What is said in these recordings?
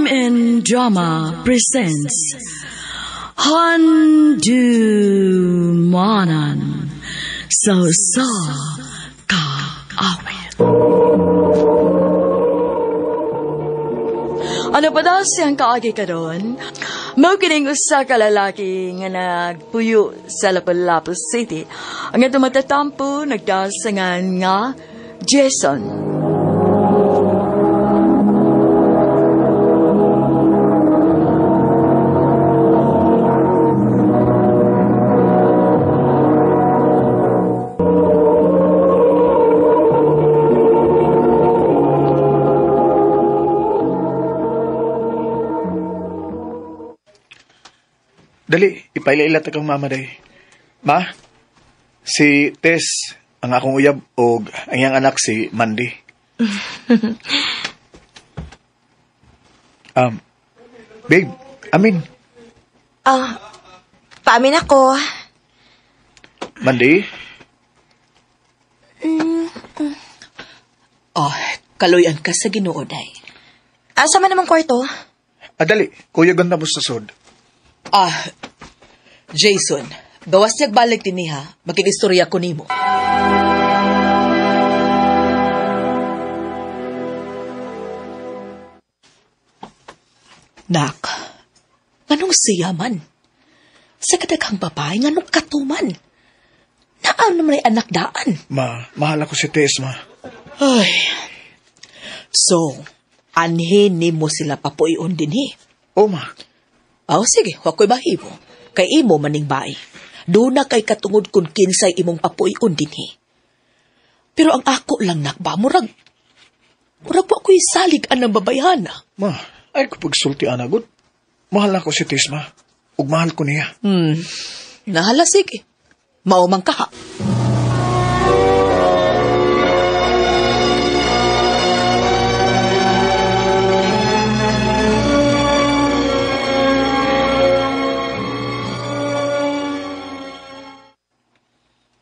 Crime and Drama presents Handumanan sa Usa Ka Awit. Ano pa daw siyang kaagi karon? Mao kining usa ka lalaki nga nagpuyo sa Lapu-Lapu City. Ang atong matatampo nagdasangan nga Jason. Dali, ipaila-ila ta kang mama day. Ma, si Tess, ang akong uyab, og ang iyang anak si Mandy. Babe, amin. Paamin ako. Mandy? Oh, kaluyan ka sa Ginoo day. Asa man namang kwarto? Dali, kuya ganda mo sa sod. Jason, gawas niyag balik din niya, makigistorya ko nimo. Nak, nganong siya man? Sa kadaghang babae, nganong katuman? Naan naman ay anak daan. Ma, mahal ako si Tess, ma. Ay. So, anhin ni mo sila papuion din eh. Oh, ma. Oh, sige, wa ko'y mahibo. Kay imo maning bae. Doon na kay katungod kung kinsay imong papuion dinhi. Pero ang ako lang nakba, murag wa ko'y salig anang babayhana. Ma, ay ko pagsulti ana gud. Mahal ako si Tess, ma. Ug mahal ko niya. Nahala, sige. Maumang kaha.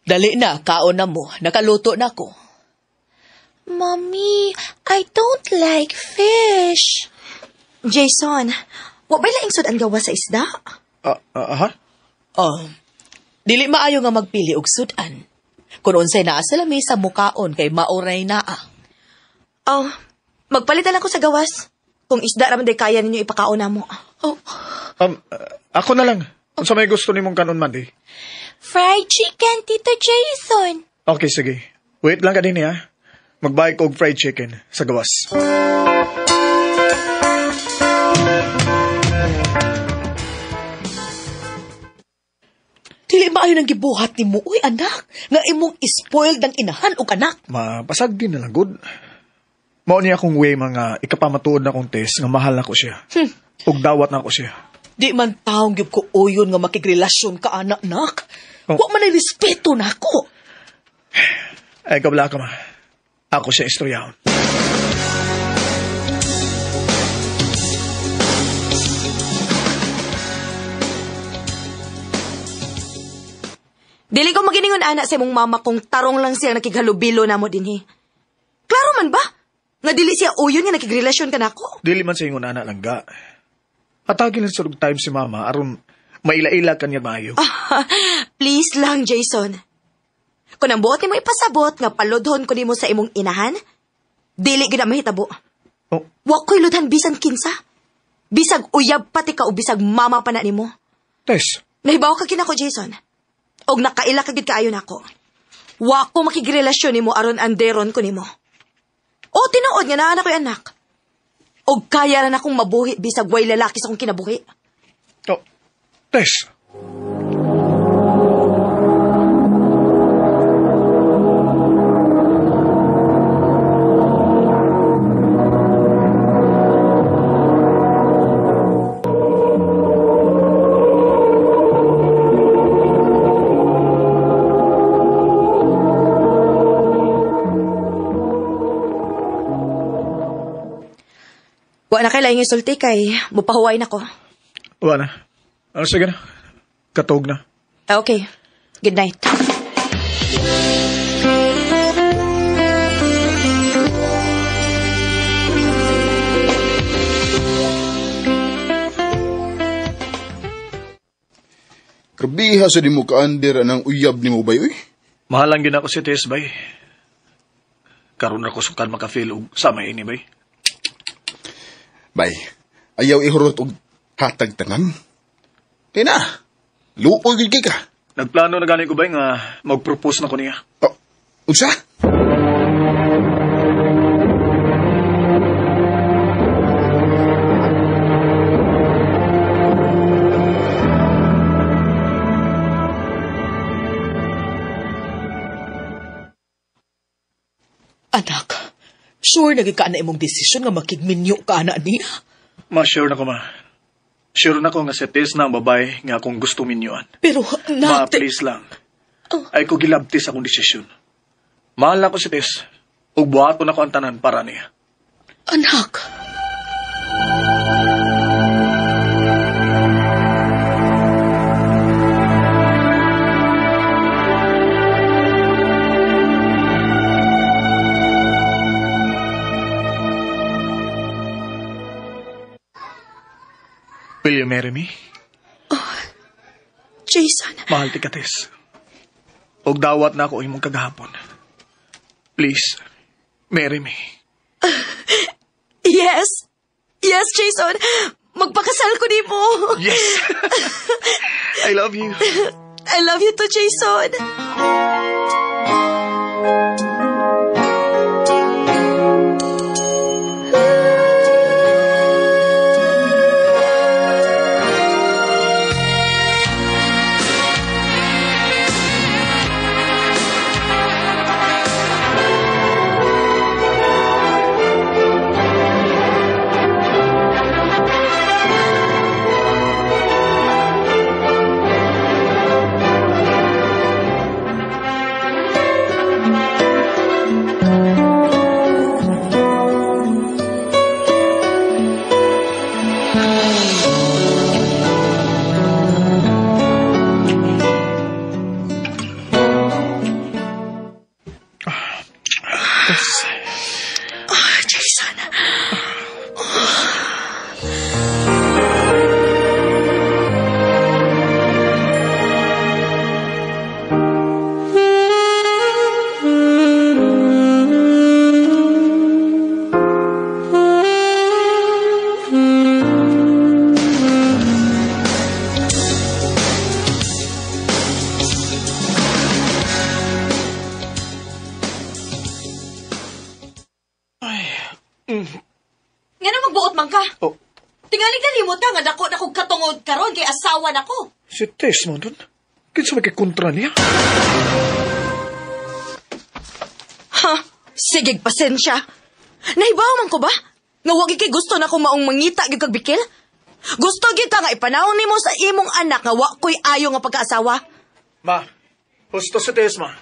Dali na, kaon na mo. Nakaluto na ko. Mommy, I don't like fish. Jason, wa ba'y laing sud ang gawa sa isda? Ha? Oh, dili maayo nga magpili og sudan. Kung unsay naa sa lamesa mukaon kay maoray naa. Oh, magpalit na lang ko sa gawas. Kung isda ra man day kaya ninyo ipakaon na mo. Oh. Ako na lang. Unsa may gusto nimong kanon, Mandy? Fried chicken, Tito Jason. Okay, sige. Wait lang ka din, ha? Magbike og fried chicken sa gawas. Dili maayo nang gibuhat ni mo, uy, anak. Nga imong spoiled ng inahan og anak. Mapasag din na lang, good. Mao niya akong way mga ikapamatuod na akong Tess nga mahal na ko siya. Ug dawat na ko siya. Di man taong gyud ko uyon nga makigrelasyon ka, anak, nak. Oh. Wa man ay respeto na ako. Ay, kabla ka, ma. Ako siya istoryahon. Dili ko maginingon, anak, sa imong mama kung tarong lang siya nakighalubilo na mo dinhi. Klaro man ba? Nga dili siya uyon nga nakigrelasyon ka na ako. Dili man sa ingon, anak, langga. Atagin lang sa time si mama aron maila-ila kanya maayo. Please lang, Jason. Kung ang buot nimo ipasabot nga paludhon ko nimo sa imong inahan, dili gid na mahitabo. Oh. Wa ko'y ludhan bisan kinsa. Bisag uyab pati ka o bisag mama pa na nimo. Tess. Nahibaw ka kinako, Jason. Og nakaila ka gid kaayo nako. Wa ko makigrelasyon nimo aron anderon ko nimo. O tinuod nga naa na ko'y anak. Og kaya ra na akong mabuhi bisag way lalaki sa akong kinabuhi. Oh, Tess. Wa na kay laing isulti kay mupahuway na ko. Wa na. Ano, sige na. Katog na. Okay. Good night. Grabiha sa di mo ka-under ang uyab ni mo bay, uy. Mahalang gina ko si Tess, bay. Karon na ko sukan makafeel og sama ini, bay. Bay, ayaw ihurot og hatag tanan. Kaya na, luoy gid ka. Nagplano na gani ko, bay, nga mag-propose na ko niya. Oh, unsa? Anak, sure na ka na imong desisyon nga makigminyo ka na niya. Ma, sure na ko, ma. Sure na ko nga si Tess na ang babae nga akong gusto minyuan. Pero, Ma, anak... please lang. Ay ko gilabti sa akong desisyon. Mahal na ko si Tess. Ug buhaton ako ang tanan para niya. Anak! Will you marry me? Oh, Jason. Mahal ti ka, Tess. Og dawat na ako imong kagahapon. Please, marry me. Yes. Yes, Jason. Magpakasal ko nimo. Yes. I love you. I love you too, Jason. Jason. Ngano magbuot man ka? Oh. Tingali kalimot ka nga dako na kog katungod karon kay asawa nako. Si Tess mo dun? Kinsa may kikontra niya? Ha? Sige, pasensya. Nahibaw man ko ba? Nga wa gyud kay gusto na ko maong mangita gyud kag bikil? Gusto gyud ka nga ipanawon nimo sa imong anak nga wa ko'y ayo nga pagkaasawa? Ma, husto si Tess, ma.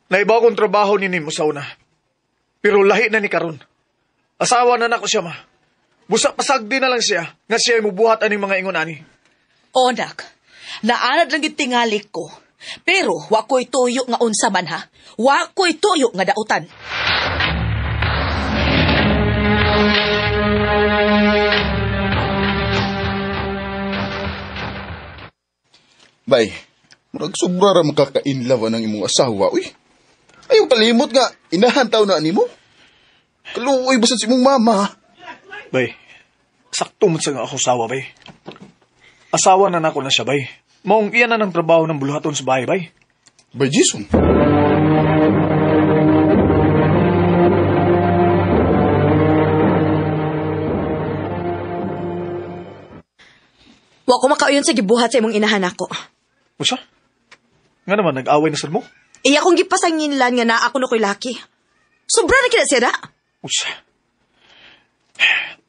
Naibaw kong trabaho ni nimo sa una. Pero lahi na ni karon. Asawa na nako siya, ma. Busa pasagdi na lang siya nga siya ay mubuhat aning mga ingon ani. O, nak. Naanad lang yung tingali ko. Pero wa ko'y tuyo nga unsa man, ha? Wa ko'y tuyo nga dautan. Bay, murag sobra ra makaka-inlove ang imong asawa, uy. Ayaw kalimot nga, inahan taw na nimo. Kaluoy basta si imong mama. Bay, sakto man sa nga ako asawa, bay. Asawa na nako na siya, bay. Maong iyan na ng trabaho ng buluhaton sa bahay, bay. Bay, Jason. Wa ko makauyon sa gibuhat sa imong inahan ako. Usa? Nga naman, nag-away na sad mo? Iya kong gipasanginlan nga naa ako na ko'y laki. Sobra na kina siya da. Usa.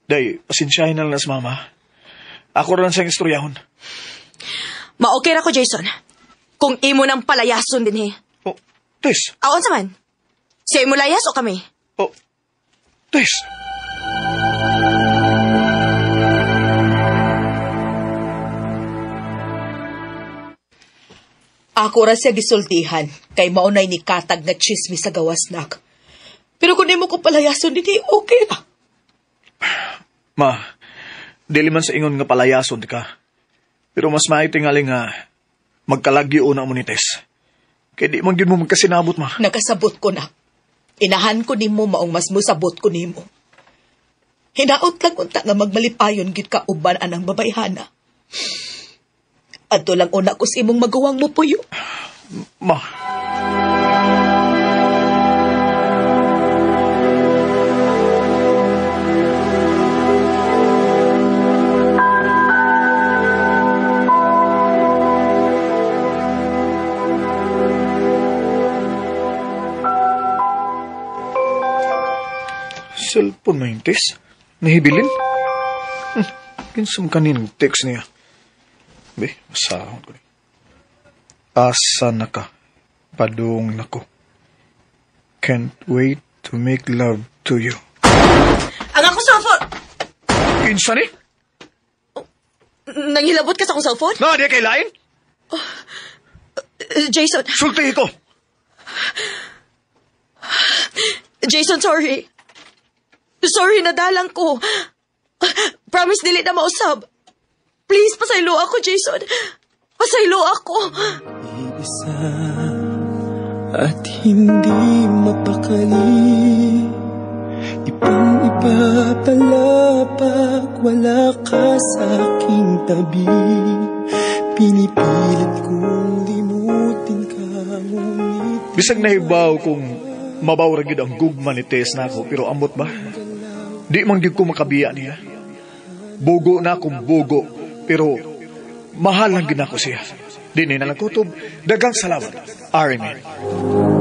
Day, pasensyahin na lang sa mama. Ako rin siyang istoryahon. Ma-okay ra ko, Jason. Kung imo nang palayason din, he. Oh, Tess. Aon sa man? Siya imo layas o kami? Oh, Tess. Ako ra siya gisultihan, kay maunay ni katag nga chismis sa gawas, nak. Pero kung di mo ko palayason, hindi okay ra. Ma, dili man sa ingon nga palayason ka. Pero mas maayo tingali nga Magkalagyo na mo ni Tess. Kaya di man gyud mo magkasinabot, ma. Nakasabot ko na. Inahan ko nimo maong mas musabot ko nimo. Hinaot lang unta nga magmalipayon gid ka uban anang babayhana. Adto lang una ko sa imong maguwang mo puyo. Ma. Cellphone na yun, Tess. Nahibilin? Kinsam kanin text niya. Be, masahon ko ni. Asa na ka? Padung na ko. Can't wait to make love to you. Ang akong cellphone! Kinsa ni? Nanghilabot ka sa akong cellphone? Na, di kay lain? Jason, Sulti ko! Jason, sorry. Sorry, nadalang ko. Promise, dili na mausab. Please, pasaylo ako, Jason. Pasaylo ako. Iisa at hindi mapakali. Ibang-iba pala pag wala ka sa aking tabi. Pinipilit kong limutin ka, ngunit Bisag nahibaw kung mabaw ra gyud ang gugma ni Tess nako, pero ambot ba? Di man gyud ko makabiya niya. Bugo na akong bugo, pero mahal lang gyud nako siya. Di ni nalang kutob, daghang salamat. Amen.